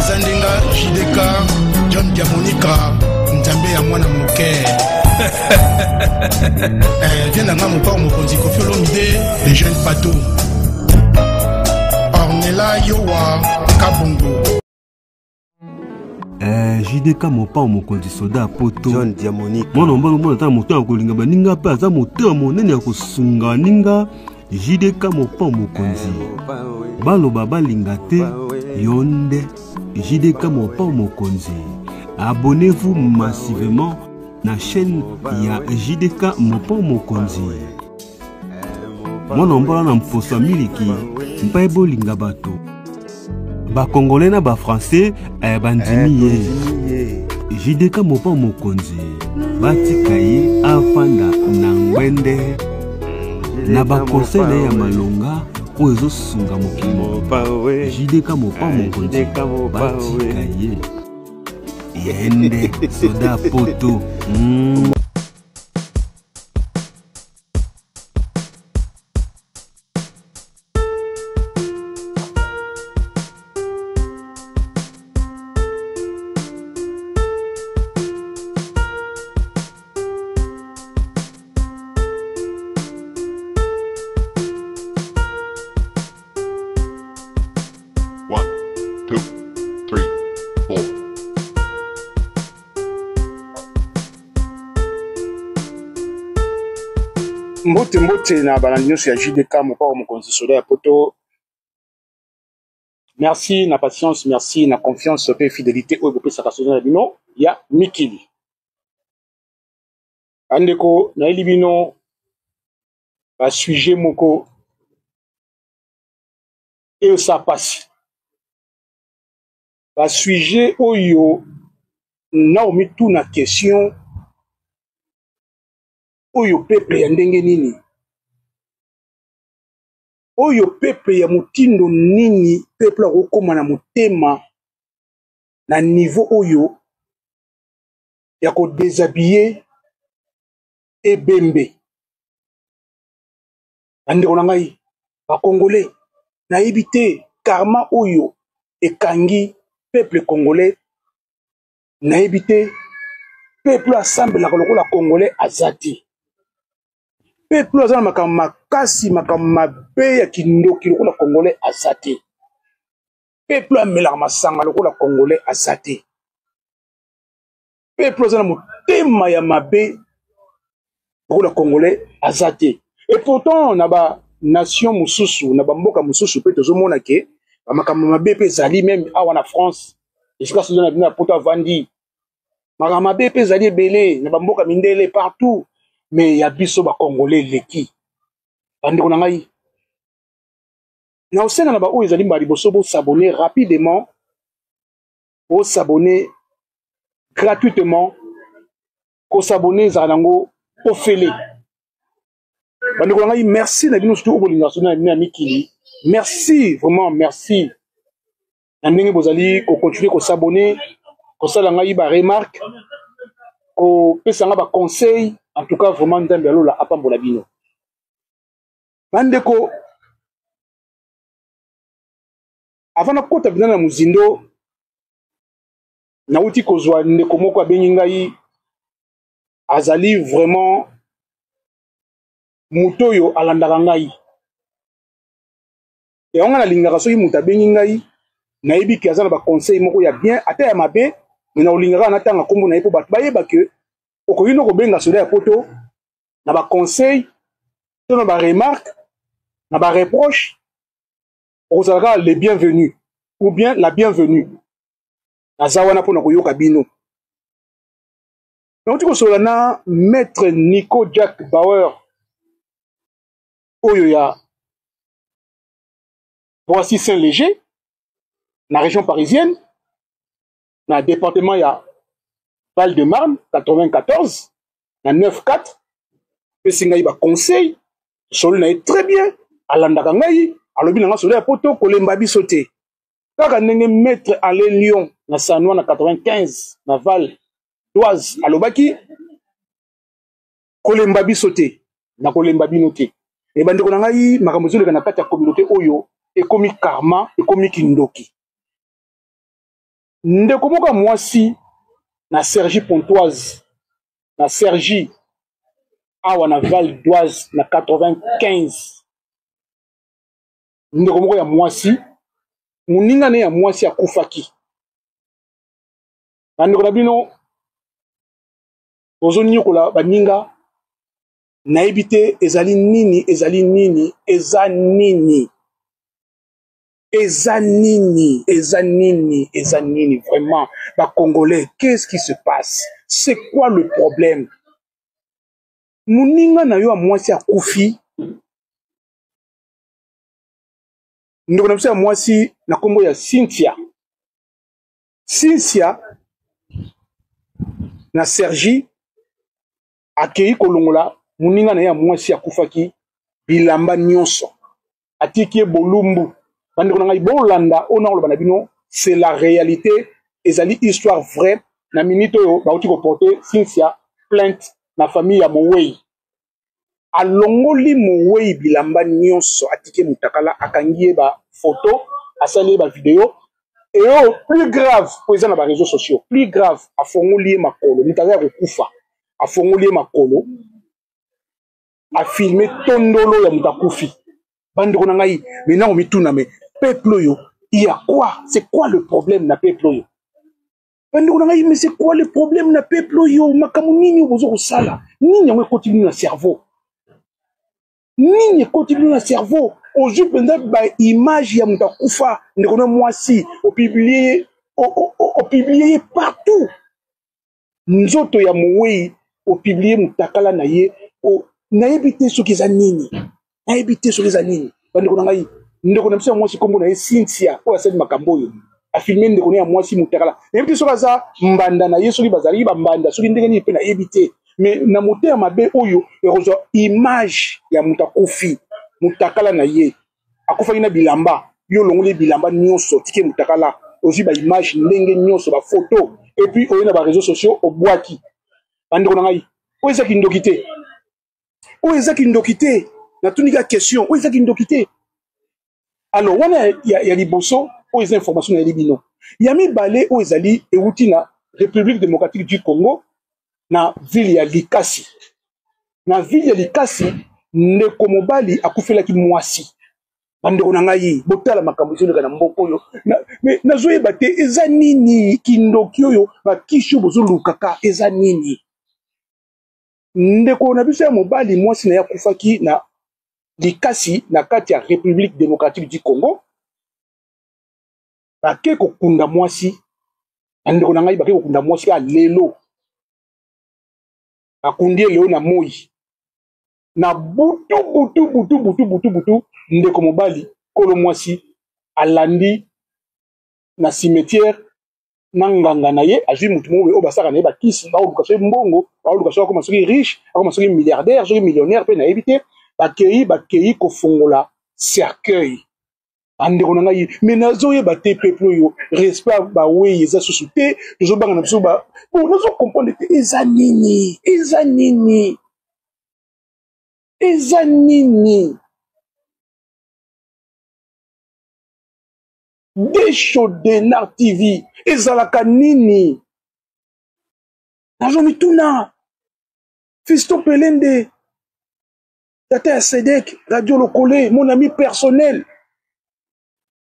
Eza ndenga JDK John Diamonica Nzambe ya mwana moke. Eh, viens na nga mopao mokonzi Koffi Olomide le jeune Pato. Ornella Yowa Kabongo. Eh, JDK mopao mokonzi soda ya poto John Diamonique mwana mobali omona ata moto ya kolinga baninga mpe aza motema monene ya kosunga baninga JDK mopao mokonzi eh, baloba balinga te yo nde JDK mopao mokonzi abonnez-vous massivement na chaîne ya JDK mopao mokonzi mwana mbola na mposo ya miliki mpe bolinga bato bakongole na bafrançais eh, bandimi ye ye JDK mopao mokonzi batika ye afanda na ngwende na bakonseil na ye ya malonga oyo ezosunga mokili mopao JDK mopao mokonzi JDK Mopao, batika ye ye nde soda poto mm. One, two, three, four. Mbote mbote na balandi nyonso ya JDK mopao mokonzi soda ya poto. Merci na patience, merci na confiance pe fidelité oyo bopesaka soda na bino ya mikili. Bandeko, nayeli bino ba sujet moko eyosa pasi. Ba sujet oyo na omituna question oyo peuple ya ndenge nini? Oyo peuple ya motindo nini? Peuple akokoma na motema na niveau oyo ya ko déshabiller ebembe. Bandeko na ngai ba congolais, nayebi te karma oyo ekangi peuple congolais, nayebi te peuple asambelaka lokola congolais aza te. Peuple aza na makambo makasi, makambo mabe ya kindoki lokola congolais aza te. Peuple amelaka masanga lokola congolais aza te. Peuple aza na motema ya mabe lokola congolais aza te. Et pourtant na ba nation mosusu, na ba mboka mosusu pe tozomona ke ba makambo mabe pe ezali, même awa na France esika soki na bino ya poto avandi, makambo mabe pe ezali ebele na ba mboka mindele partout, mais ya biso ba congolais eleki. Bandeko na ngai, na osenga na ba oyo ezali mbala liboso bo s'abonner rapidement, bo s'abonner gratuitement. Ko s'abonner ezala nango ofele. Bandeko na ngai, merci na bino surtout oyo bolingaka soki na bino ya mikili. Merci vraiment, merci na ndenge bozali ko continuer ko s'abonner, kosala ngai ba remarque, kopesa ngai ba conseil. En tout cas vraiment Nzambe ya lola apambola bino. Bandeko, avant nakota mpenza na mozindo, nauti kozwa ndeko moko abengi ngai, azali vraiment moto oyo alandaka ngai. Yango ngai nalingaka soki moto abengi ngai, nayebi ke aza na ba conseil moko ya bien ata ya mabe, mais nakolingaka natanga nkombo na ye mpo bato bayeba ke okoki no kobenga soda ya poto na ba conseil to na ba remarque, na ba reproche, okozala kaka le bienvenu ou bien la bienvenue. Naza wana mpona koyoka bino. Nauti kosolola na maître Nico Jack Bauer oyo ya Boissy Saint-Léger na région parisienne, na département ya Val-de-Marne 94 na 9-4. Pesi ngai ba conseil, solo na ye très bien, alandaka ngai, alobi na nga solo ya poto kolemba biso te. Kaka ndenge maître Alain Lyon na Sanois na 95 na Val d'Oise alobaki kolemba biso te, na kolemba bino te. E bandeko na ngai, makambo ezoleka na kati ya communauté oyo ekomi karma, ekomi kindoki. Ndeko moko ya mwasi na Cergy Pontoise, na Cergy awa na Val d'Oise na 95, ndeko moko ya mwasi, moninga ne ya mwasi akufaki. Bandeko na bino bozoniokola baninga, nayebi te ezali nini, ezali nini, eza nini, eza nini, eza nini, eza nini vraiment ba Congolais, qu'est-ce qui se passe, c'est quoi le problème? Moninga na yo ya mwasi akufi, ndeko na biso ya mwasi na kombo ya Cynthia, Cynthia na Sergi akei kolongola moninga na ye ya mwasi akufaki bilamba nyonso, atiki ye bolumbu. Bandeko na ngai, bolanda oyo nakoloba na bino, c'est la réalité, ezali histoire vraie. Na minute oyo bauti koporte Cynthia plainte na famille ya mowei. Alongoli mowei bilamba nyonso, atiki ye mutakala, akangi ye ba photo, asali ye ba video. Et oyo plus grave, po eza na ba réseaux sociaux, plus grave, afongoli ye makolo, moto aza ya kokufa, afongoli ye makolo, afilme tondolo ya moto akufi. Bandeko na ngai, maintenant omituna, mais peuple oyo, il y a quoi? C'est quoi le problème na peuple oyo? Bandeko na ngai, mais c'est quoi le problème na peuple oyo? Makambo nini oyo bozo kosala? Nini yango ekoti bino na cerveau? Nini ekoti bino na cerveau? Ozwi mpenza ba image ya moto akufa, ndeko na mwasi, opublie opublie ye partout, nzoto ya mowei opublie mutakala na ye. Nayebi te soki eza nini, nayebi te soki eza nini. Bandeko na ngai, ndeko na biso ya mwasi nkombo na ye Cynthia, oyo asali makambo oyo, afilme ndeko na ye ya mwasi mutakala. Nayebi te soki aza mbanda na ye, soki bazalaki bambanda, soki ndenge nini mpe nayebi te. Mais na motema mabe oyo ekozwa image ya moto akufi mutakala na ye, akufaki na bilamba, yo olongoli bilamba nyonso, otiki ye mutakala, ozwi ba image ndenge nyonso, ba photo, et puis oye na ba réseaux sociaux obwaki. Bandeko na ngai, oyo eza kindoki te, oyo eza kindoki te. Natuni kaka question, oyo eza kindoki te? Alors wana ya liboso, oyo eza information nayeli bino. Ya mibale, oyo ezali ewuti na République démocratique du Congo, na ville ya Likasi. Na ville ya Likasi, ndeko mobali akufelaki mwasi. Bandeko na ngai, botala makambo ezoleka na mboka oyo. Mais nazoyeba te eza nini kindoki oyo, bakisi oyo bozolukaka eza nini? Ndeko na biso ya mobali, mwasi na ye akufaki na Likasi na kati ya République démocratique du Congo. Bake kokunda mwasi, bandeko na ngai, bake kokunda mwasi kaka lelo, bakundi ye lelo na moi na butu butu butu butu butu butu. Ndeko mobali kolo mwasi alandi na cimetière na nganga na ye, azwi mutu moko oyo basaka na ye bakisi, baoluka soki mbongo, baoluka soki akoma soki riche, akoma soki milliardaire, soki millionnaire mpe nayebi te. Bakei kofongola cercueil. Bandeko na ngai, me nazoyeba te peuple oyo, respect bawei eza susu te, tozobanga na biso ba bon, nazo comprendre te eza nini, eza nini, eza nini. Desho Denar TV ezalaka nini? Nazomituna. Fiston Pelende, tata ya Sedek, Radio Lokole, mon ami personnel.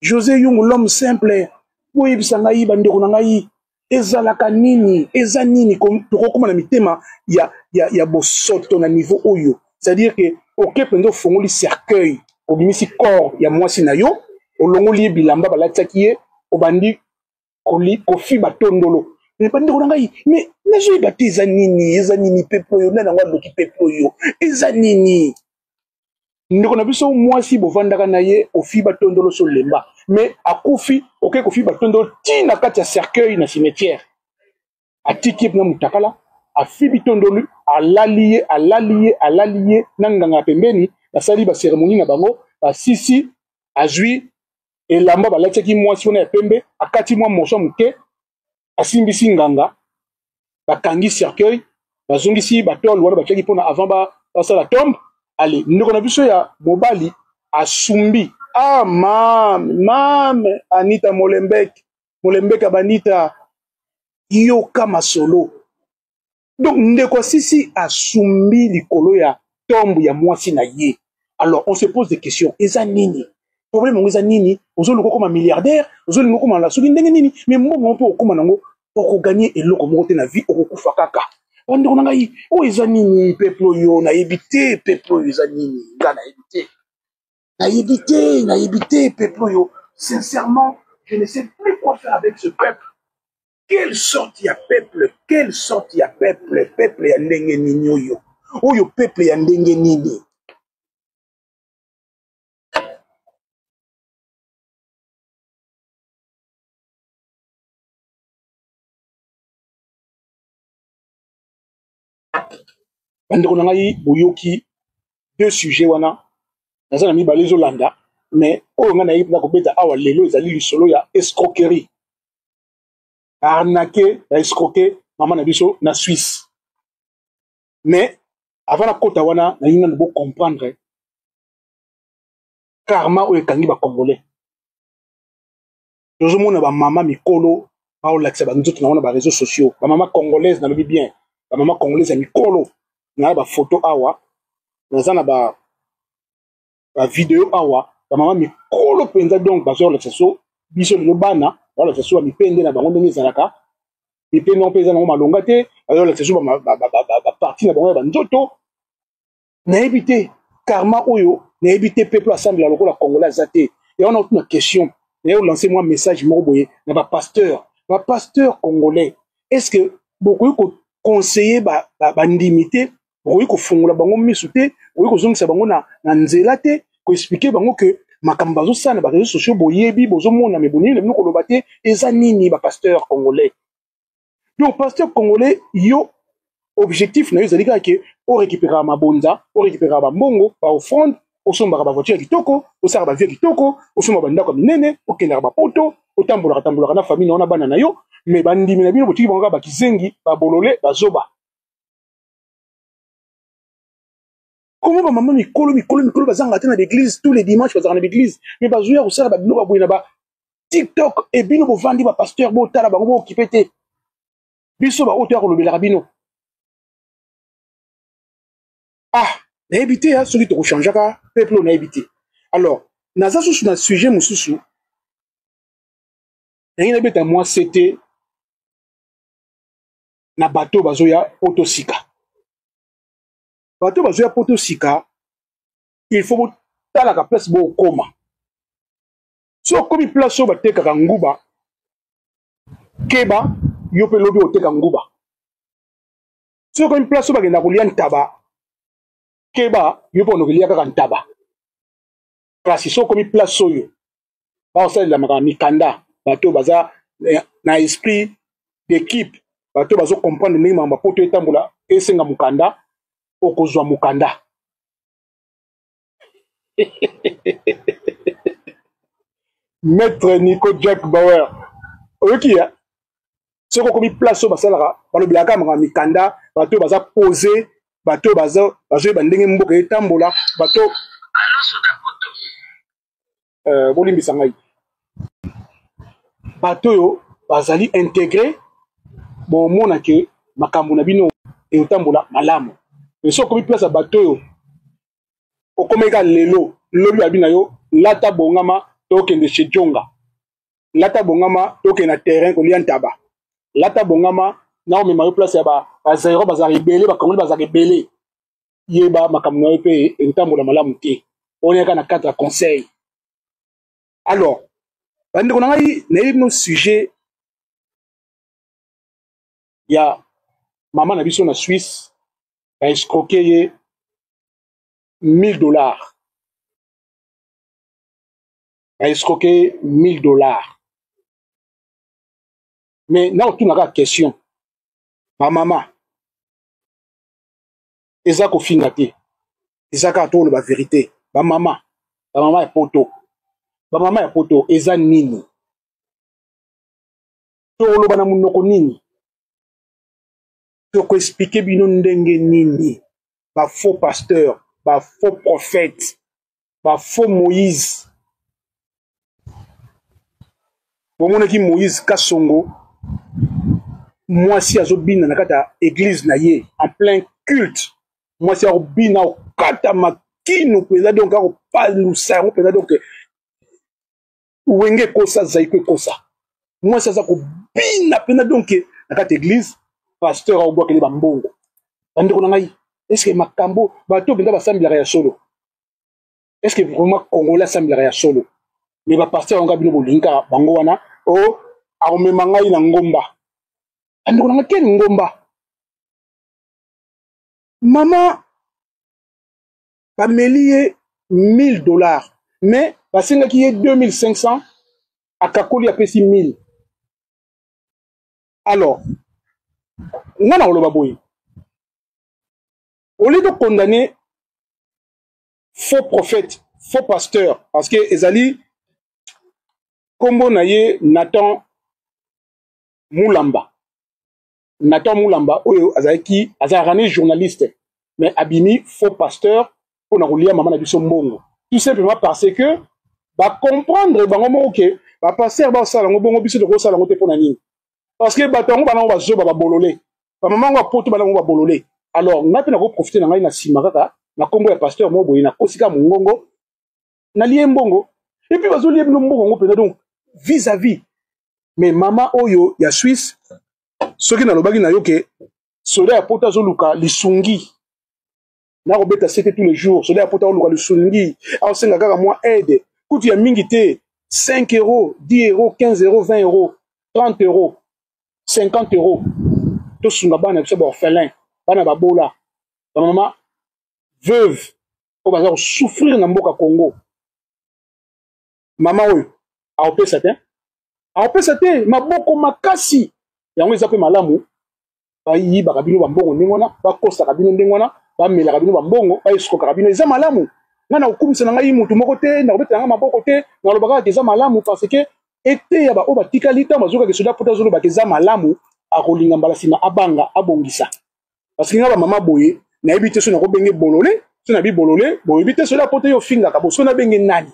José Yung, l'homme simple. Boyebisa ngai, bandeko na ngai, ezalaka nini? Eza nini? Tokokoma na mitema ya bosoto na niveau oyo. C'est-à-dire que oke mpenza ofongoli cercueil, obimisi corps ya mwasi na yo, olongoli ye bilamba balatisaki ye, obandi kofiba tondolo. Mais bandeko na ngai, mais nazoyeba te eza nini, eza nini peuple oyo, nani yango aloki peuple oyo, eza nini? Ndeko na biso mwasi bovandaka na ye, ofiba tondolo so lemba, mais akufi, oke kofiba tondolo ti na kati ya cercueil na cimetière. Atiki ye mpena mutakala, afibi tondolo, alali ye, alali ye, alali ye na nganga ya pembeni, basali ba cérémonie na bango, basisi, azwi elamba balatiaki mwasi wana ya pembe, akati mwa morceau moke, asimbisi nganga, bakangi cercueil, bazongisi batole wana batiaki mpona avant basala tombe. Ale ndeko na biso ya mobali asumbi. Ah, mame, mame Anita Molenbeek, Molembeka Banita, yoka masolo. Donc ndeko asisi asumbi likolo ya tombe ya mwasi na ye. Alors on se pose des questions, eza nini? Problème yango eza nini? Ozoluka okoma milliardaire, ozolinga okoma na soki ndenge nini, mais mbongo mpe okoma nango okoganye eloko moko te na vie, okokufa kaka. Bandeko na ngai, oyo eza nini peuple oyo? Nayebi te peuple oyo eza nini, nga nayebi te. Nayebi te, nayebi te peuple oyo. Sincèrement, je ne sais plus quoi faire avec ce peuple. Quelle sorte ya peuple, quelle sorte ya peuple, peuple ya ndenge nini oyo? Oyo peuple ya ndenge nini? Bandeko na ngai, boyoki deux sujets wana, naza na mibale ezolanda, mais oyo ngai nayebi mpenza kobeta awa lelo ezali lisolo ya escroquerie. Arnaquer, ba escroquer mama na biso na Suisse. Mais avant nakota wana, nalingi nanu bo comprendre karma oyo ekangi ba Congolais. Tozomona ba mama mikolo baolakisa ba nzoto na bango na ba réseaux sociaux, ba mama congolaise, nalobi bien, ba mama congolaise ya mikolo. Na ba photo awa, naza na ba video awa, ba mama mikolo mpenza, donc bazolakisa so biso lelo bana, bazolakisa so ba mipende na bango ndenge ezalaka, mipende yango mpe eza nango malonga te, bazolakisa so ba partie na bango ya banzoto. Nayebi te karma oyo, nayebi te peuple asambela lokola congolais aza te. Yango na otuna question, naye olancer mwa message moko boye na ba pasteur, ba pasteur congolais, est-ce que bokoki ko conseiller bandimi te, bokoki kofongola bango misu te, bokoki kozongisa bango na nzela te, koexpliquer bango que makambo bazosala na ba réseaux sociaux boyebi, bozomona, mais boningi na bino koloba te, eza nini ba pasteur congolais? Donc pasteur congolais, yo objectif na yo ezali kaka ke orécupéraka mabonza, orécupéraka bambongo, ba offrande, osombaka ba voiture ya kitoko, osalaka ba vie ya kitoko, osomba bandako ya minene, okendaka bapoto, otambolaka tambolaka na famille na yo na bana na yo, mais bandimi na bino botiki bango kaka bakizengi, babolole, bazoba. Comment ba mama mikolo mikolo mikolo bazanga te na l'église, tous les dimanches bazanga na l'église, mais bazoya kosala ba biloko ya boye na ba TikTok, et bino bovandi ba pasteur botala bango bo-occuper te. Biso ba oyo toya kolobelaka bino. Ah, nayebi te ya soki tokochangeaka peuple oyo, nayebi te. Alors, naza susu na sujet mosusu, ndenge nabeta mwa sete na bato bazoya poto sika. Bato bazoya poto sika, il faut botalaka place bokoma. Soki okomi place oyo batekaka nguba, keba, yo mpe lobi oteka nguba. Soki okomi place oyo bakenda kolia ntaba, keba, yo mpe onoki lia kaka ntaba. Kasi soki okomi place oyo bakosalela makambo mikanda, bato baza na esprit d'équipe, bato bazo comprendre ndenge makambo ya poto etambola, esenga mokanda, okozwa mokanda. Maître Nico Jack Bauer, oyoki ya soki okomi place oyo basalaka, balobelaka makambo mikanda, bato baza pose, bato bazoyeba ndenge mboka etambola, bato bolimbisa ngai, bato oyo bazali intégré, bomona ke makambo na bino eotambola malamu. Mais soki okomi place ya bato oyo okomaki kaka lelo, lobi babi na yo lata bongama tokende chez Djonga, lata bongama tokende na terrain kolia ntaba, lata bongama na omema yo place ya ba Zaïrois bazalaka ebele, ba Congolais bazalaka ebele, yeba makambo na yo mpe ekotambola malamu te. Wana kaka na cadre ya conseil. Alors bandeko na ngai, nayebi bino sujet ya mama na biso na Suisse, ba escroquer ye 1000 $, ba escroquer ye 1000 $. Mais na otuna kaka question, bamama, eza kofinga te, eza kaka toloba vérité. Bamama, bamama ya poto, bamama ya poto, eza nini? Tokoloba na monoko nini? Tokoexpliquer bino ndenge nini? Ba faux pasteur, ba faux prophète, ba faux Moïse. Bomonaki Moïse Kasongo, mwasi azobina na kati ya église na ye en plein culte, mwasi akobina akokata makinu mpenza, donc akopalusa yango mpenza, donc wenge ekosa, zaiko ekosa, mwasi aza kobina mpenza donc na kati ya église, pasteur akobwakele bambongo. Bandeko na ngai, est-ce que makambo bato mpenza basambelaka ya solo? Est-ce que vraiment congolais asambelaka ya solo? Mais bapasteur yango bino bolingi kaka bango wana o oh, akomema ngai na ngomba. Bandeko na ngai, keni ngomba? Mama bameli ye 1000 $, mais basengaki ye 2500, akakoli apesi 1000. Alors nga na koloba boye, au lieu de condamner faux prophète, faux pasteur, parce que ezali kombo na ye Nathan Mulamba, Nathan Mulamba oyo azalaki, azalaka ne journaliste, mais abimi faux pasteur mpona kolia mama na biso mbongo, tout simplement parce que bacomprendre bango moko ke bapasteur basala yango bongo, biso tokosala yango te. Mpo na nini? Parce que bato yango banango bazoba, babolole, bamama yango ya poto banango babolole. Alors ngai mpe nakoprofite na ngai na nsima kaka na nkombo ya pasteur moko boye, nakosi kaka mongongo, nalie mbongo, et puis bazolia bino mbongo yango mpenza, donc vis-à-vis. Mais mama oyo ya Suisse, soki nalobaki na yo ke soda ya poto azoluka lisungi, nakobeta sete tous les jours. Soda ya poto azoluka lisungi, aosenga kaka mwa aide, kutu ya mingi te, 5 euros, 10 euros, 15 euros, 20 euros, 30 euros, 50 euros, tosunga bana biso baorphelin, bana babola, bamama veuve oyo baza kosouffrir na mboka Congo. Mama oyo aopesa te, aopesa te maboko makasi. Yango eza mpe malamu, bayibaka bino bambongo ndenge wana, bakosaka bino ndenge wana, bamelaka bino bambongo, baesukokaka bino, eza malamu. Ngai nakokumisa na ngai mutu moko te, nakobetela ngai maboko te, nalobaka kaka eza malamu, parce que eteya baoyo batikali. Ntango bazokaka soda poto azolobaka eza malamu, akolinga mbala nsima abanga abongisa. Parce que ngai bamama boye nayebi te so nakobenge bolole, so nayebi bolole boyebi te soda poto ye ofingaka bo, so nabenge nani,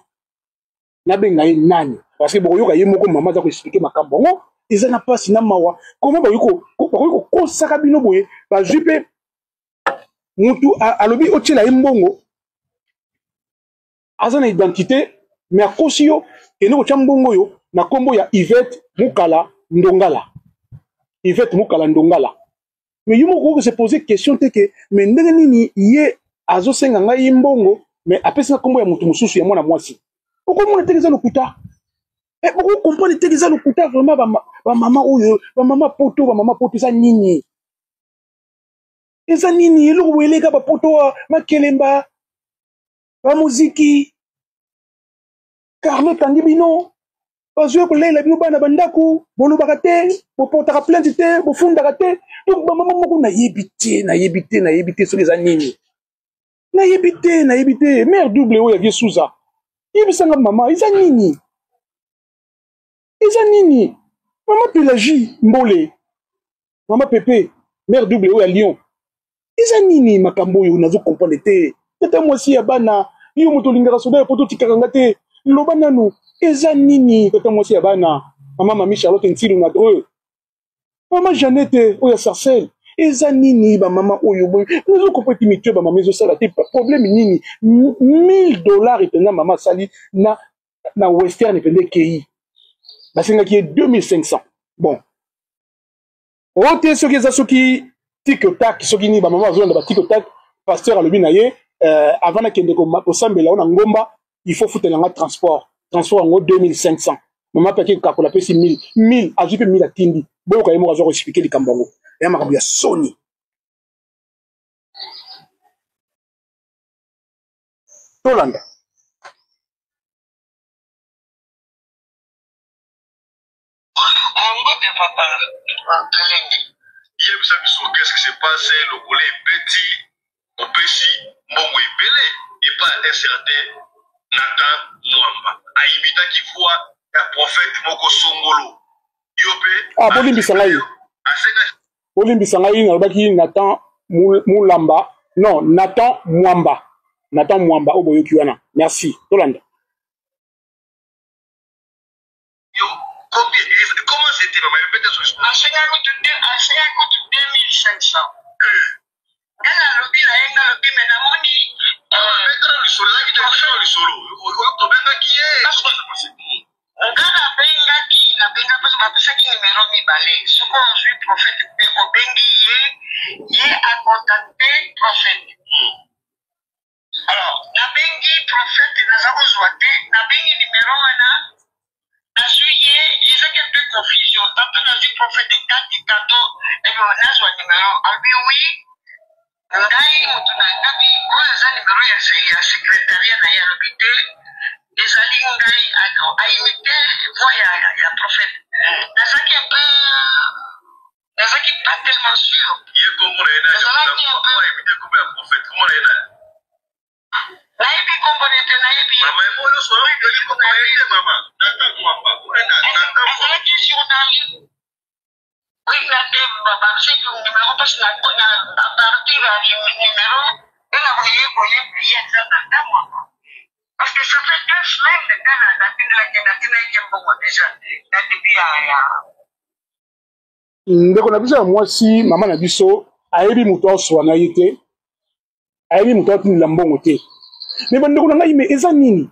nabenga ye nani? Parce que bokoyoka ye moko mama aza koexplike makambo yango, eza na mpasi na mawa. Koma bakoki kokosaka bino boye, bazwi mpe mutu alobi otiela ye mbongo, aza na identité, mais akosi yo, kende kotya mbongo oyo na nkombo ya Yvette Mukala Ndongala, Yvette Mukala Ndongala. Mais yo moko okoki se poser question te ke mais ndenge nini ye azosenga ngai mbongo, mais apesi nga nkombo ya motu mosusu, ya mwana mwasi? Okomona teke eza lokuta, eh, okokomprendre teke eza lokuta. Vraiment, bamama oyo, bamama poto, bamama poto, eza nini? Eza nini eloko boye eleka bapoto? Makelemba, bamoziki karma ekangi bino, bazwi kolela bino bana bandako, bolobaka te, boportaka plainte te, bofundaka te. Donc bamama moko, nayebi te, nayebi te, nayebi te soki eza nini, nayebi te, nayebi te. Mare double oyo ya vie Suza, yebisanga mama, eza nini? Eza nini? Mama Pélagie Mbole, mama Pepe, mare double oyo ya Lyon, eza nini makambo oyo? Nazo comprendre te. Tata mwasi ya bana, yo moto olingaka soda ya poto, otikaka nga te, loba nanu, eza nini? Tata mwasi ya bana, mama mami Charlotte Ntilu na Dreux, mama Jeannette oyo ya Sarcelle, eza nini? Bamama oyo boye, nazo comprendre te, mitue bamama ezosala te. Problème nini? 1000 $ mpenza mama asali na Western mpenza, ekei, basengaki ye 2500. Bon, oyo te, soki eza soki tic tac, soki nini, bamama bazolanda ba tic tac. Pasteur alobi na ye avant nakende kosambela oyo na ngomba, il faut futela nga transport. Transport yango 2500. Mama mpe ake kokakola, apesi 1000, 1000 azwi mpe 1000 atindi. Boyoka ye moko azwa koexplike likambo yango, ya makambo ya soni. Tolanda. Mbote papa. Yebisa biso qu'est-ce qui se passe, lokole ebeti, opesi mbongo ebele epai ya SRT Nathan Mwamba ayimitaki voix ya prophète moko songolo, yo mpe ah, bolimbisa ngai, bolimbisa ngai, nalobaki Nathan Mulamba, non, Nathan Mwamba, Nathan Mwamba oyo boyoki wana. Merci, tolanda. Yo. Combien? Comment c'était, maman? Peut-être Asenga kutu asenga kutu 2500. Nga nalobi na ye, nga alobi me namoni. Betala lisolo ezalaki te, betala lisolo tobengaki ye. Nga nabengaki, nabenga mpe bapesaki nimero mibale. Soki ozwi prophète mpe obengi ye, ye acontacte prophète. Alors nabengi prophète, naza kozwa te. Nabengi nimero wana, nazwi ye, ezaki un peu confusion. Tanto nazwi prophète ekati, tanto nazwa nimero, alobi oui, ngai motu na ngabi oyo eza nimero ya secrétariat na ye. Alobi te, ezali ngai, aimite voix ya prophète. Nazalaki un peu, nazalaki pas tellement sûr. Ye kombo na ye nani? Nazalaki un peu Aimite kombo ya prophète, kombo na ye nani? Nayebi kombo na ye te, nayebi. Mama, ye moko nyonso oyebi kombo na ye te, mama. Nathan Mwamba, kuna na Nathan Mwamba. Azalaki journaliste. Oui, na te bapesi numéro parce na à partir ya numéro nde na koye koyebi ye eza Nathan Mwamba, parce que ça fait 2 semaines nde natindelaki, natindelaki mbongo déjà na début ya Ndeko na biso ya mwasi, mama na biso, ayebi moto aswa na ye te, ayebi moto atindela mbongo te. Me bandeko na ngai, me eza nini?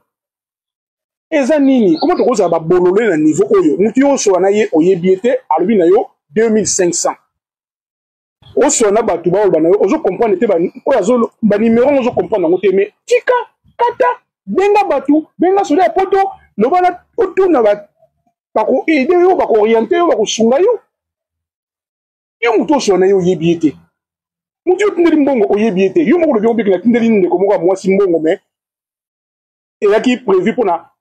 Eza nini? Koma tokozala babolole na niveau oyo? Motu yo osola na ye, oyebi ye te, alobi na yo 2500. Osola na bato, baoloba na yo, ozo comprendre te oyo banimero yango, ozo comprendre yango te. Me tika, kata, benga bato, benga soda ya poto, loba na otuna, bakoaide yo, bakooriente yo, bakosunga yo. Yo motu osola na ye, oyebi ye te. Motu yo otindeli mbongo, oyebi ye te. Yo moko olobi obiki, natindeli ndeko moko ya mwasi mbongo, me eyaki prévu mpona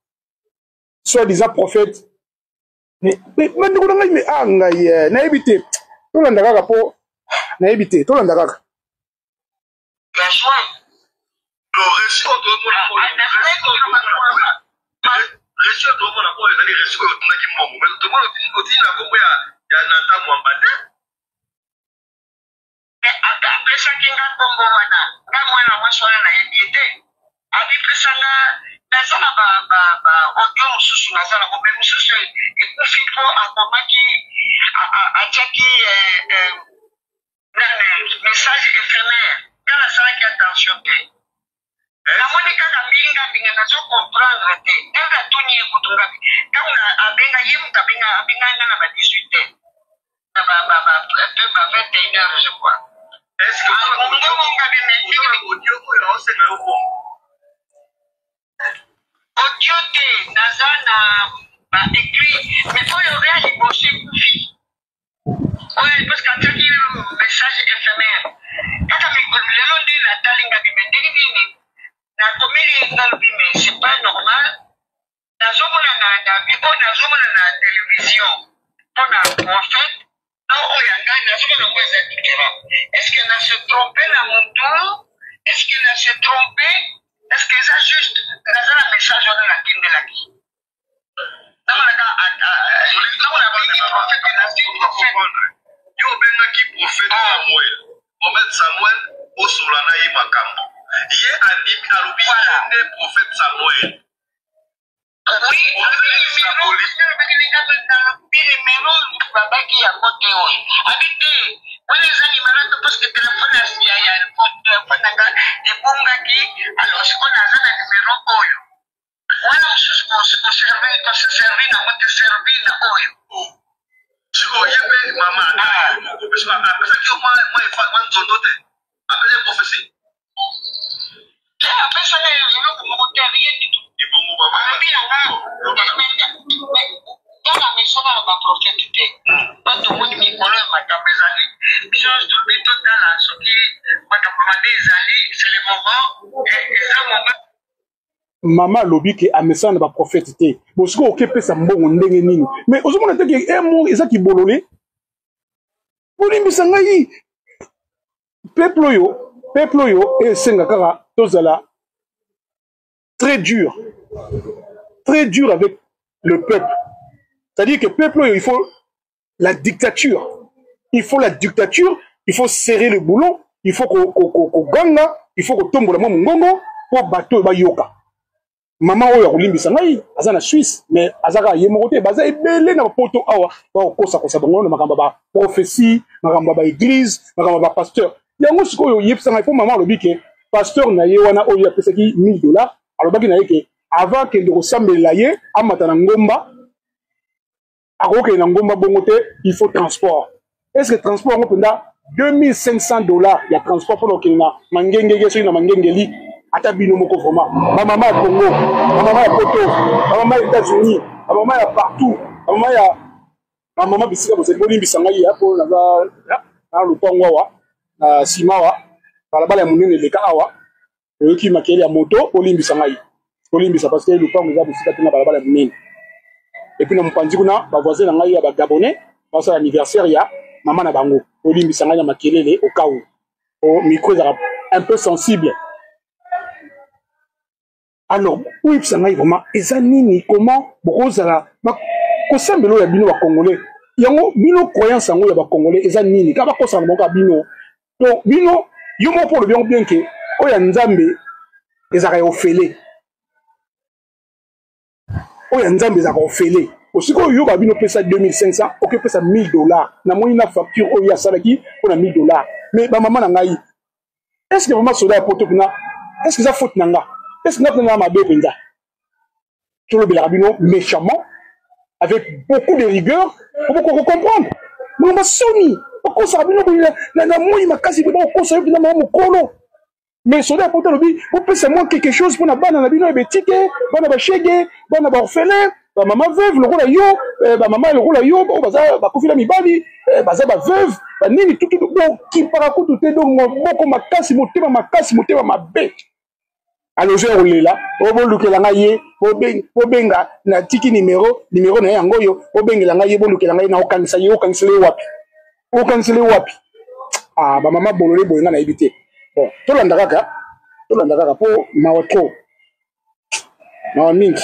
soit disant prophète. Bandeko na ngai, me a ngai eh, nayebi te. Tolanda kaka mpo nayebi te, tolanda kaka. Ya juin. Reçu oyo tozomona oyo, reçu oyo tozomona oyo ezali reçu oyo otindaki mbongo, mais tomona otindi na kombo ya Nathan Mwamba te. Apesaki nga nkombo wana, nga mwana mwasi wana nayebi ye te. Abipesa nga, naza na ba audio mosusu, naza nango, me mosusu ekufi mpo akomaki, atiaki nani, message éphémère. Nga nasalaki attention te, namoni kaka mbinga mbinga, nazo comprendre te. Nga natuni ye kutu, ngabi ntango abenga ye, moto abenga, abenga nga na ba 18 heures, na ba peu ba 21 heures, je crois. Est-ce que Ngongo ngabi me audio oyo aosenga yo mbongo? Audio te, naza na ba écrit, mais oyo ya liboso ekufi oyo, parce que atiaki message éphémère kaka mikolo. Lelo nde natali, ngabi me ndenge nini nakomeli ye, ngalobi mais c'est pas normal, nazomona na oyo nazomona na télévision mpona prophète na oyo ya ngai nazomona ngo eza différent. Est ce que na se trompe na motu? Est ce que na se trompe? Est ce que eza juste? Naza na message wana natindelaki, namonaka ntango nabengi prophète, nazwi prophète. Yo obengaki prophète Samuel, prophète Samuel, osola na ye makambo, ye andimi, alobi ye nde prophète Samuel. Oui, alobi numéro babaki yango te, oyo abi te, wana eza numéro te, parce que telefone ya telefone na nga ebungaki. Alors sikoyo naza na numéro oyo wana, mosusu kose servir nango te, servir na oyo. Sikoyo ye mpe mama apesaki yo mwa nzondo te, apesaki prophétie? Te, apesaka eloko moko te, rien du tout. Ebongo mama Alobi yanga nga na misala ya baprofete te. Mpo tomoni mikolo ya makambo ezali, biso nyonso tolobi totala soki makambo mabe ezali. C'est le moment, eza moment. Mama alobi ke amesana na baprofete te. Bo sikoyo okepesa mbongo ndenge nini? Mais ozomona te ke emo eza kibolole. Bolimbisa ngai, peuple oyo, peuple oyo esenga kaka tozala très dur, très dur avec le peuple. C'est-à-dire que peuple oyo, il faut la dictature, il faut la dictature, il faut serrer le boulon, il faut koganga, il faut kotombola mwa mongongo mpo bato oyo bayoka. Mama oyo akolimbisa ngai, aza na Suisse, mais aza kaka ye moko te, baza ebele na poto awa bakokosakosa bango na makambo ya baprophetie, makambo ya baeglise, makambo ya bapasteur. Yango sikoyo oyebisa ngai mpo mama alobi ke pasteur na ye wana oyo apesaki 1000 dollars, alobaki na ye ke avant akende kosambelela ye amata na ngomba, akokende na ngomba bongo te, il faut transport. Est ce que transport yango mpenza 2500 dollars ya transport mpona kokende na mangengenge, soki na mangengeli? Ata bino moko vraiment, bamama ya Congo, bamama ya poto, bamama ya États-Unis, bamama ya partout, bamama ya bamama bisika bozali, bolimbisa ngai ya mpo naza na lopango awa na nsima awa, balabala ya monene eleka awa, oyoki makelele ya moto, olimbisa ngai, olimbisa, parce que lopango eza mosika te na balabala ya monene. Et puis na mopanzi kuna, bavoisin na ngai ya bagabonais basala anniversaire ya mama na bango, olimbisa ngai na makelele okau o micro ezalaka un peu sensible. Alors oyebisa ngai vraiment eza nini? Comment bokozala kosambela oyo ya bino bacongolais yango? Bino croyance yango ya bacongolais eza nini? Kaka bakosana bango kaka bino. Donc bino, yo moko mpo olobi yango bien ke oyo ya Nzambe ezalaka ya ofele, oyo ya Nzambe ezalaka ofele. Osikoyo yo babino opesa 2500, oki opesa 1000 dollars, namoni na facture oyo ye asalaki mpo na 1000 dollars. Mais bamama na ngai, est ce que vraiment soda ya poto mpena, est ce que eza faute na nga? Est ce que nga mpena na mabe mpenza? Tolobelaka bino méchamment, avec beaucoup de rigueur, po bokoka comprendre. Makambo soni, bakosaka bino na moi makasi mpe bakokosa yo mpenza mama mokolo. Mais soda ya poto alobi bopesa mwa quelque chose mpo na bana na bino ya betike, bana bashege, bana baorphelin, bamama veuve lokola yo, bamama lokola yo oyo baza bakufi na mibali, baza baveuve banini tutu, bokipaka kutu te. Donc maboko makasi, motema makasi, motema mabe. Alozo ya kolela oyo, bolukela ngai ye, bobenga, natiki numero na ye yango oyo, bobengela ngai ye, bolukela ngai ye, na okangisa ye. Okanisela ye wapi? Okanisela ye wapi? Ah, bamama bolole boye, ngai nayebi te. Bon, tolanda kaka, tolanda kaka mpo mawa trop, mawa mingi.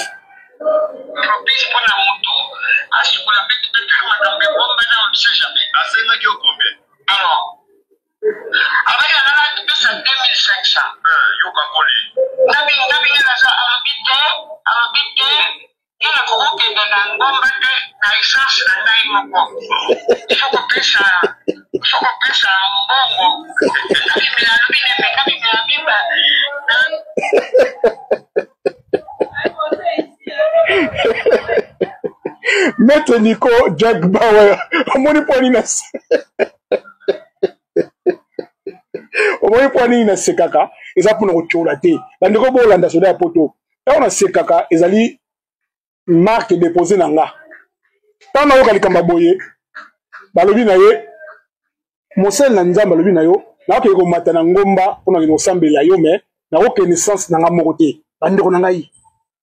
Propice mpona motu asukola mpe peut-être makambo ebombana, on ne sait jamais. Asengaki yo combien? Alors abaki na nga napesa 2500. Yoka koli. Ngabi ngabi nga naza, alobi te, alobi te, nga nakokokende na ngomba te na essence na ngai moko, ifo kopesa, ifo kopesa mbongo. Ngabi me alobi neme ngabi me abiba. Maître Nico Jack Bauer, omoni mpo nini omoni mpo nini nasekaka? Eza mpona kotyola te, bandeko. Bolanda soda ya poto. Ntango nasekaka, ezali marque déposé na nga. Ntango nayoka likambo ya boye, balobi na ye mosali na Nzambe alobi na yo nakokende komata na ngomba mpona kende kosambela yo, me nakokende sens na nga moko te. Bandeko na ngai,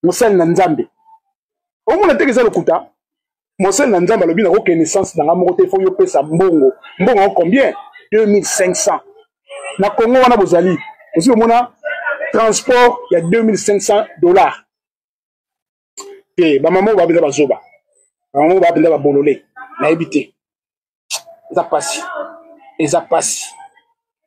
mosali na Nzambe, omona teke eza lokuta. Mosali na Nzambe alobi nakokende sens na nga moko te, fo yo pesa mbongo. Mbongo yango combien? 2500. Na Congo wana bozali osi komona transport ya 2500 dollars te? Bamama oyo bapenza bazoba, bamama oyo bapenza babolole, nayebi te. Eza pasi, eza pasi,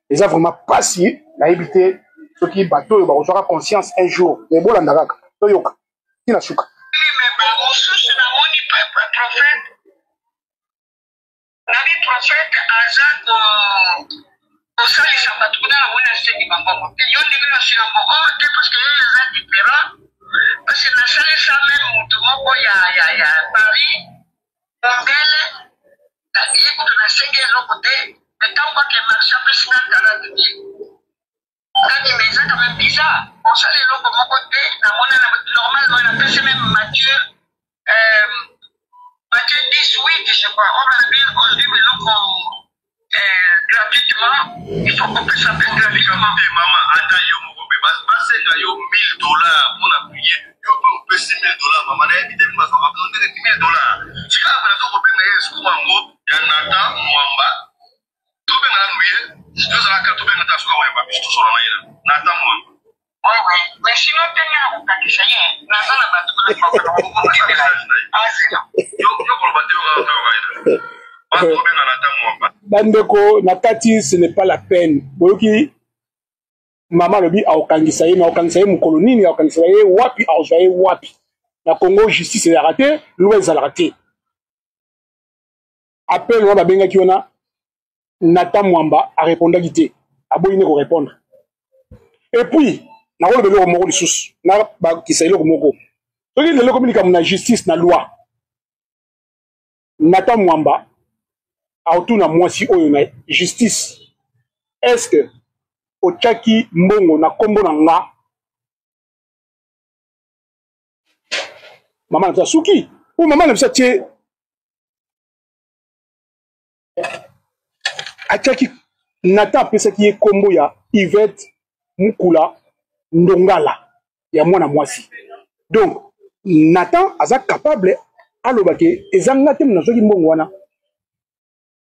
eza vraiment pasi. Nayebi te soki bato oyo bakozwaka conscience un jour. Mais bolanda kaka, toyoka ntina suka. Mosusu namoni prophète, nabi prophète aza kosalisa bato kuna, namoni asengi bambongo te. Yo ndenge nasila mbongo te, parce que ye eza différent, parce que nasalisa meme motu moko ya Paris, mondele ye kutu nasengi eloko te, mais ntango ake marché apesi nga 40 mille. Nani, mais eza quand même bizarre, osala eloko moko te. Namona normalement napesi même Matthieu, Matthieu 18 je crois, oyo balobi ozwi biloko gratuitement, il faut kopesa mpe gratuitement. Te mama, ata yo moko mpe basenga yo 1000 dollars mpona prier, yo mpe opesi 1000 dollars. Mama, nayebi te bazwaka bino ndenge 1000 dollars. Sika nazo kobenga ye esku yango ya Nathan Mwamba. Tobenga nanu ye, tozalaka tobenga ta suka koyeba biso tosola na ye na Nathan Mwamba. Oui, oui. Mais sinon, te nga nakokangisa ye, naza na bato kuna. Yo koloba te, yoka toyoka ye tobenga Nathan Mwamba. Bandeko, na kati, ce n'est pas la peine. Boyoki. Mama alobi akokangisa ye, me akokangisa ye mokolo nini, akokangisa ye wapi, akozwa ye wapi? Na Congo justice ezalaka te, loi ezalaka te. Appel wana babengaki wana, Nathan Mwamba arepondaki te, aboyi nde korepondre. Et puis nakoloba eloko moko lisusu, nabakisa eloko moko. Soki lelo ekomi likambo na justice na loi, Nathan Mwamba aotuna mwasi oyo na justice, est-ce que otiaki mbongo na kombo na nga? Mama na biso asuki, po mama na biso atie atiaki Nathan apesaki ye kombo ya Yvette Mukula Ndongala ya mwana mwasi. Donc Nathan aza capable aloba ke eza nga te nazwaki mbongo wana,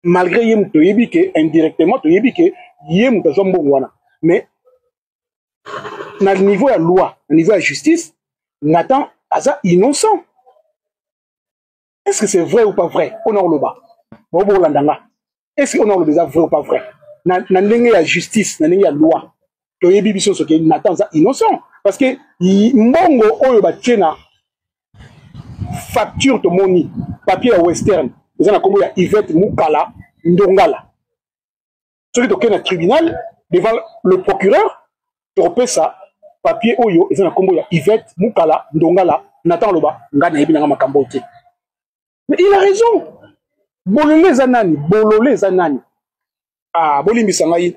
malgré ye moto toyebi ke indirectement toyebi ke ye moto azwa mbongo wana, mais na niveau ya loi, na niveau ya justice, Nathan aza innocent. Est-ce que c'est vrai ou pas vrai? On a oloba. Bo bo landa nga. Est-ce que on a oloba eza vrai ou pas vrai? Na, na ndenge ya justice, na ndenge ya loi. Toyebi biso soki Nathan aza innocent parce que mbongo oyo batie na facture tomoni papier ya Western eza na kombo ya Yvette Mukala Ndongala. Soki tokei na tribunal devant le procureur, tokopesa papier oyo eza na kombo ya Yvette Mukala Ndongala. Nathan aloba nga nayebi nanga makambo te, mais il a raison. Bolole eza nani? Bolole eza nani? Ah, bolimbisa ngai,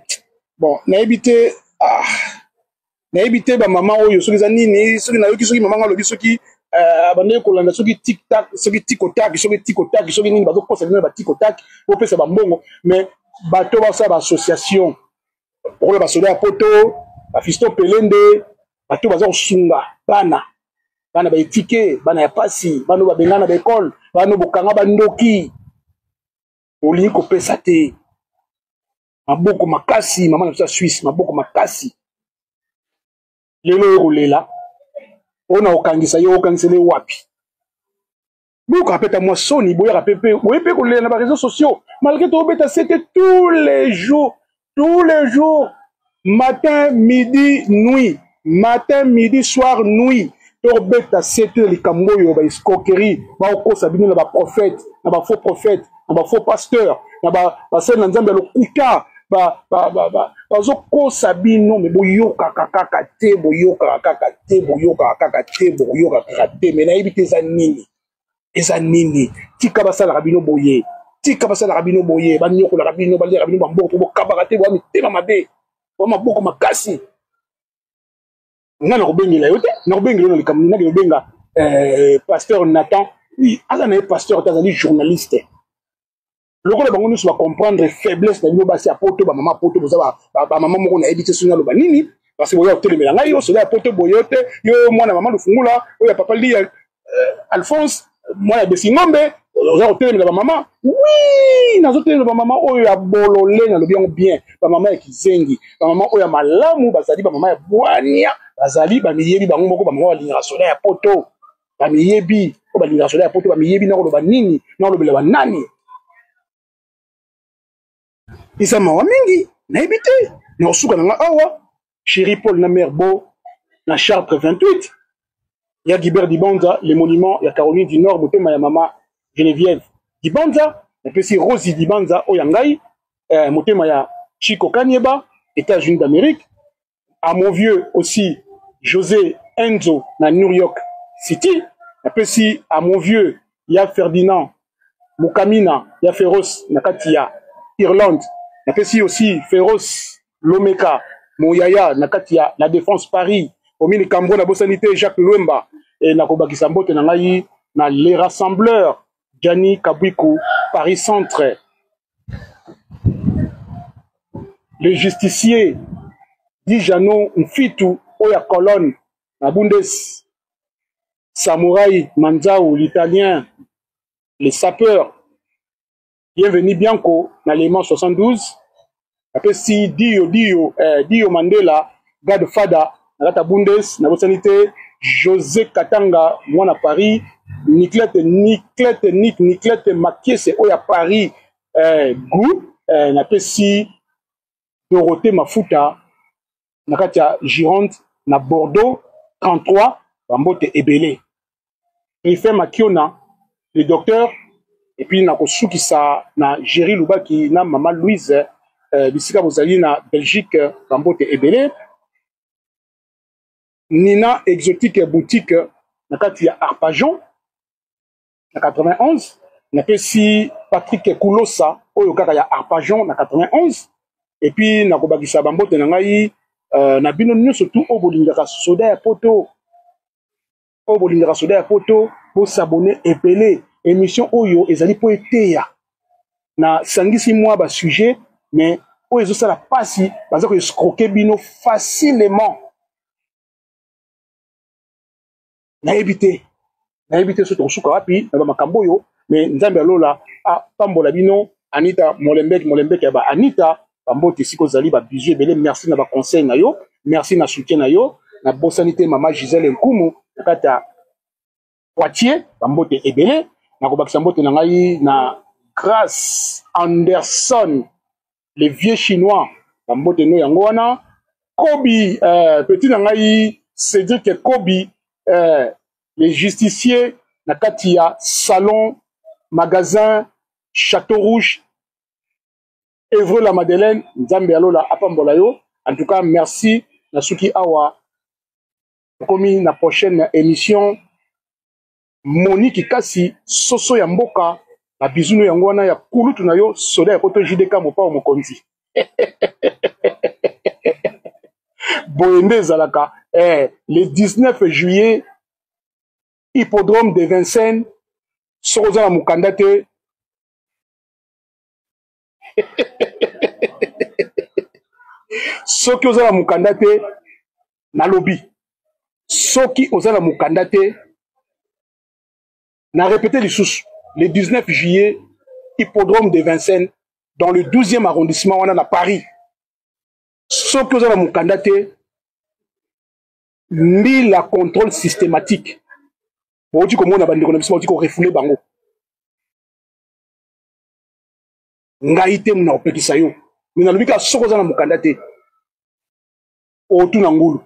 bon nayebi te, ah, nayebi te bamama oyo soki eza nini, soki nayoki soki mama nga alobi soki euh, abandaki kolanda soki tiktak, soki tikotak, soki tikotak, soki nini, bazokosa bino na batikotak bopesa bambongo. Mais bato basala baassociation lokola basoda ya poto, bafisto pelende, bato baza kosunga bana, bana baetike, bana ya pasi, bana oyo babengana na baekole, bana oyo bokanga bandoki, olingi kopesa te. Maboko makasi, mama na biso ya Suisse, maboko makasi. Lelo oyo kolela oyo na kokangisa ye, okangisela ye wapi? Boyoka mpe ta mwa soni, boyaka mpe mpe boye mpe kolela na bareseau sociaux, malgré tobeta sete tous les jours, tous les jours, matin midi nuit, matin midi soir nuit, tobeta sete na likambo oyo ba escroquerie, baokosa bino na baprophète, na bafaux prophète, na bafaux pasteur, na basali na Nzambe ya lokuta, bazokosa bino. Me boyokaka kaka te, boyokaka kaka te, boyokaka kaka te, boyokaka kaka te. Me nayebi te eza nini, eza nini. Tika basalaka bino boye, tika basalaka bino boye, banyokolaka bino, baliaka bino bamboko, po bokabaka te, boya mitema mabe, boya maboko makasi. Nga nakobengela yo te, nakobengela yo na likambo naki kobenga eh, pasteur Nathan. Oui, aza na ye pasteur te, azali journaliste. Lokola bango nyonso bacomprendre faiblesse na bino basi ya poto, bamama poto, boza bamama moko nayebi te soki naloba nini, parce que boya kotelemela ngai, yo soda ya poto boye te, yo mwana mama Lufungula, oyo ya papa Lia euh, Alphonse, mwana ya Besingombe, oza kotelemela bamama. Wi, nazotelemela bamama oyo ya bolole, nalobi yango bien, bamama ya kizengi, bamama oyo ya malamu bazali bamama ya bwania, bazali bamiyebi bango moko, bamama balingaka soda ya poto, bamiyebi oyo balingaka soda ya poto, bamiyebi. Nakoloba nini? Nakolobela banani? Eza mawa mingi, nayebi te. Nakosuka na nga awa. Chéri Paul na mère Bo na Chartres 28 ya Guibert Dibanza, le monument ya Caroline du Nord, motema ya mama Geneviève Dibanza, napesi Rosie Dibanza oyo ya ngai, eh, motema ya Chico Kanieba, États-Unis d'Amérique, à mon vieux aussi José Enzo na New York City, napesi à mon vieux ya Ferdinand Mukamina ya Féroce na kati ya Irlande, napesi aussi Féroce Lomeka Moyaya na kati ya La Défense Paris, Omini Kambo nabosani te Jacques Lwemba, e nakobakisa mbote na ngai na les rassembleurs Gianni Kabwiku Paris Centre, le justicier Dijano Mfitu oyo ya Colonne na Bundes, Samouraï Manzau l'italien, les sapeurs Bienvenue Bianco na Léman 72, apesi Dio Dio eh, Dio Mandela Godfather na kati ya Bundes, nabosani te José Katanga mwana Paris, Niclette Niclette Nick Niclette Makiese oyo ya Paris eh, Gou eh, napesi Dorothée Mafuta. na kati ya Gironde na Bordeaux 33 bambote ebele Rifin Makiona le docteur et puis nakosukisa na Jerry Lubaki na mama Louise euh, bisika bozali na Belgique bambote ebele Nina Exotique Boutique na kati ya Arpajon na 91 napesi Patrick Kulosa oyo kaka ya Arpajon na 91 et puis nakobakisa bambote na ngai euh, na bino nyonso tu oyo bolingaka soda ya poto oyo bolingaka soda ya poto bosabone ebele émission oyo ezali mpo eteya nasangisi mwa basujet mais oyo ezosala mpasi baza koescroke bino facilement nayebi te nayebi te soki tokosuka wapi na bamakambo oyo me nzambe ya lola apambola bino anita molembeke molembeke ya ba anita bambote esika ozali babizu ebele merci na baconseil na yo merci na soutien na yo nabosani te mama gisele nkumu na kati ya poitier bambote ebele nakobakisa mbote na ngai na grace anderson le vieux chinois bambote no yango wana kobi euh, petit na ngai cédric kobi euh, le justicier na kati ya salon magasin château rouge Evreux la Madeleine nzambe ya lola apambola yo en tout cas merci na suki awa tokomi na prochaine émission Monique kasi soso ya mboka ba bisous no yango wana ya kulutu na yo soda ya poto JDK mopao mokonzi boye nde ezalaka eh, le 19 juillet hippodrome de Vincennes soki oza na mokanda te soki oza na mokanda te nalobi soki oza na mokanda te na répété lisusu le 19 juillet hippodrome de Vincennes dans le 12e arrondissement wana na Paris soki oza na mokanda te mbila contrôle systématique bouti komona bandeko na biso bauti korefoule bango ngai te mna kopekisa yo me nalobi kaka soki oza na mokanda te otuna ngulu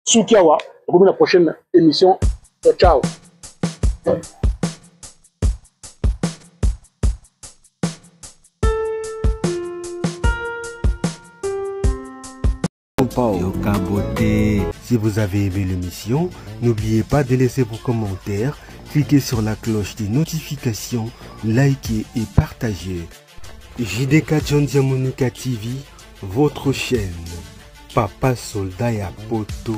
suki awa okomi na prochaine émission ciao Yoka beauté. Si vous avez aimé l'émission, n'oubliez pas de laisser vos commentaires, cliquez sur la cloche des notifications, likez et partagez. JDK John Diamonica TV, votre chaîne. Papa Soldat ya Poto.